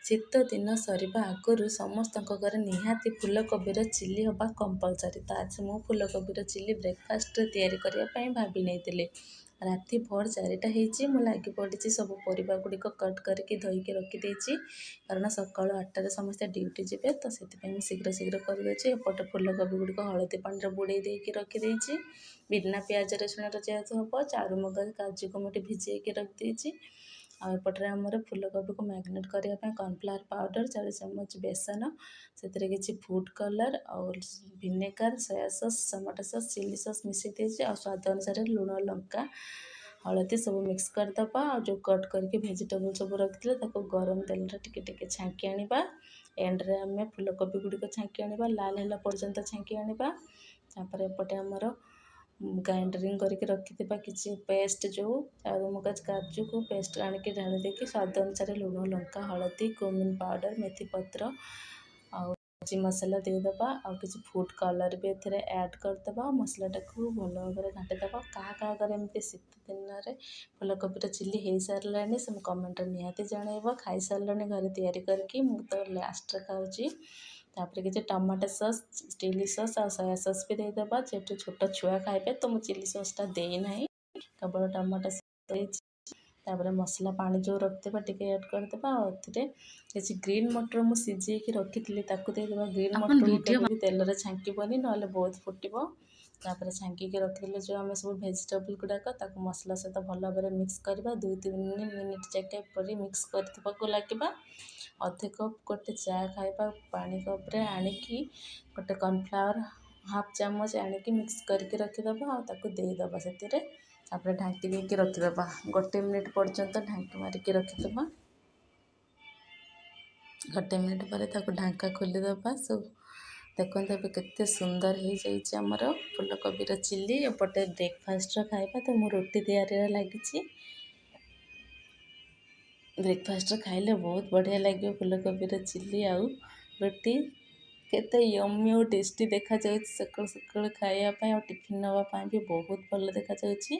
ଶୀତ ଦିନ ସରିବା ଆଗରୁ ସମସ୍ତଙ୍କ ଘରେ ନିହାତି ଫୁଲକୋବିର ଚିଲି ହେବା କମ୍ପଲସରି। ତ ଆଜି ମୁଁ ଫୁଲକୋବିର ଚିଲି ବ୍ରେକଫାଷ୍ଟରେ ତିଆରି କରିବା ପାଇଁ ଭାବି ନେଇଥିଲି। ରାତି ଭୋର 4ଟା ହେଇଛି, ମୁଁ ଲାଗି ପଡ଼ିଛି। ସବୁ ପରିବା ଗୁଡ଼ିକ କଟ୍ କରିକି ଧୋଇକି ରଖିଦେଇଛି, କାରଣ ସକାଳୁ 8ଟାରେ ସମସ୍ତେ ଡ୍ୟୁଟି ଯିବେ, ତ ସେଥିପାଇଁ ମୁଁ ଶୀଘ୍ର ଶୀଘ୍ର କରିଦେଉଛି। ଏପଟେ ଫୁଲକୋବି ଗୁଡ଼ିକ ହଳଦୀ ପାଣିରେ ବୁଡ଼େଇ ଦେଇକି ରଖିଦେଇଛି। ବିନା ପିଆଜ ରସୁଣର ଯେହେତୁ ହେବ, ଚାରୁମଗଜ କାଜୁକୁ ମୁଁ ଏଠି ଭିଜେଇକି ରଖିଦେଇଛି। ଆଉ ଏପଟରେ ଆମର ଫୁଲକୋବିକୁ ମ୍ୟାରିନେଟ୍ କରିବା ପାଇଁ କର୍ଣ୍ଣଫ୍ଲାୱାର ପାଉଡ଼ର, 4 ଚାମଚ ବେସନ, ସେଥିରେ କିଛି ଫୁଡ଼୍ କଲର୍ ଆଉ vinegar, soya sauce, tomato sauce, chilli sauce ମିଶାଇ ଦେଇଛି। ଆଉ ସ୍ୱାଦ ଅନୁସାରେ ଲୁଣ, ଲଙ୍କା, ହଳଦୀ ସବୁ ମିକ୍ସ କରିଦେବା। ଆଉ ଯେଉଁ କଟ୍ କରିକି ଭେଜିଟେବଲ୍ ସବୁ ରଖିଥିଲେ, ତାକୁ ଗରମ ତେଲରେ ଟିକେ ଟିକେ ଛାଙ୍କି ଆଣିବା। ଏଣ୍ଡରେ ଆମେ ଫୁଲକୋବି ଗୁଡ଼ିକ ଛାଙ୍କି ଆଣିବା, ଲାଲ ହେଲା ପର୍ଯ୍ୟନ୍ତ ଛାଙ୍କି ଆଣିବା। ତାପରେ ଏପଟେ ଆମର ଗ୍ରାଇଣ୍ଡରିଂ କରିକି ରଖିଥିବା କିଛି ପେଷ୍ଟ, ଯେଉଁ ଚାରୁମଗଜ କାଜୁକୁ ପେଷ୍ଟ ଆଣିକି ଢାଳି ଦେଇକି ସ୍ୱାଦ ଅନୁସାରେ ଲୁଣ, ଲଙ୍କା, ହଳଦୀ, କୁମିନ୍ ପାଉଡ଼ର, ମେଥି ପତ୍ର ଆଉ ମସଲା ଦେଇଦେବା। ଆଉ କିଛି ଫୁଡ଼୍ କଲର୍ ବି ଏଥିରେ ଆଡ଼୍ କରିଦେବା। ମସଲାଟାକୁ ଭଲ ଭାବରେ ଘାଣ୍ଟିଦେବା। କାହା କାହା ଘରେ ଏମିତି ଶୀତ ଦିନରେ ଫୁଲକୋବିର ଚିଲି ହେଇସାରିଲାଣି, ସେ କମେଣ୍ଟରେ ନିହାତି ଜଣାଇବ। ଖାଇସାରିଲାଣି ଘରେ ତିଆରି କରିକି? ମୁଁ ତ ଲାଷ୍ଟରେ ଖାଉଛି। ତାପରେ କିଛି ଟମାଟୋ ସସ୍, ଚିଲି ସସ୍ ଆଉ ସୋୟା ସସ୍ ବି ଦେଇଦେବା। ଯେହେତୁ ଛୋଟ ଛୁଆ ଖାଇବେ, ତ ମୁଁ ଚିଲି ସସ୍ଟା ଦେଇନାହିଁ, କେବଳ ଟମାଟୋ ସସ୍ ଦେଇଛି। ତାପରେ ମସଲା ପାଣି ଯେଉଁ ରଖିଥିବା ଟିକେ ଆଡ଼୍ କରିଦେବା। ଆଉ ଏଥିରେ କିଛି ଗ୍ରୀନ୍ ମଟର ମୁଁ ସିଝେଇକି ରଖିଥିଲି, ତାକୁ ଦେଇଦେବା। ଗ୍ରୀନ୍ ଆପଣ ମଟରକୁ ଭିଡ଼ିଓ କେବେ ବି ତେଲରେ ଛାଙ୍କିବନି, ନହେଲେ ବହୁତ ଫୁଟିବ। ତାପରେ ଛାଙ୍କିକି ରଖିଥିଲେ ଯେଉଁ ଆମେ ସବୁ ଭେଜିଟେବଲ୍ ଗୁଡ଼ାକ, ତାକୁ ମସଲା ସହିତ ଭଲ ଭାବରେ ମିକ୍ସ କରିବା। 2-3 ମିନିଟ୍ ଯାକେ ଏପରି ମିକ୍ସ କରିଥିବାକୁ ଲାଗିବା। ଅଧେ କପ୍ ଗୋଟେ ଚା ଖାଇବା ପାଣି କପ୍ରେ ଆଣିକି ଗୋଟେ କର୍ଣ୍ଣଫ୍ଲାୱାର ହାଫ୍ ଚାମଚ ଆଣିକି ମିକ୍ସ କରିକି ରଖିଦେବା ଆଉ ତାକୁ ଦେଇଦେବା ସେଥିରେ। ତାପରେ ଢାଙ୍କି ଦେଇକି ରଖିଦେବା। 1 ମିନିଟ୍ ପର୍ଯ୍ୟନ୍ତ ଢାଙ୍କି ମାରିକି ରଖିଦେବା। 1 ମିନିଟ୍ ପରେ ତାକୁ ଢାଙ୍କା ଖୋଲିଦେବା। ସବୁ ଦେଖନ୍ତୁ, ଏବେ କେତେ ସୁନ୍ଦର ହେଇଯାଇଛି ଆମର ଫୁଲକୋବିର ଚିଲି। ଏପଟେ ବ୍ରେକଫାଷ୍ଟର ଖାଇବା, ତ ମୁଁ ରୁଟି ତିଆରିରେ ଲାଗିଛି। ବ୍ରେକଫାଷ୍ଟରେ ଖାଇଲେ ବହୁତ ବଢ଼ିଆ ଲାଗିବ ଫୁଲକୋବିର ଚିଲି ଆଉ ରୁଟି। କେତେ ୟମି ଆଉ ଟେଷ୍ଟି ଦେଖାଯାଉଛି। ସକାଳୁ ସକାଳୁ ଖାଇବା ପାଇଁ ଆଉ ଟିଫିନ୍ ନେବା ପାଇଁ ବି ବହୁତ ଭଲ ଦେଖାଯାଉଛି।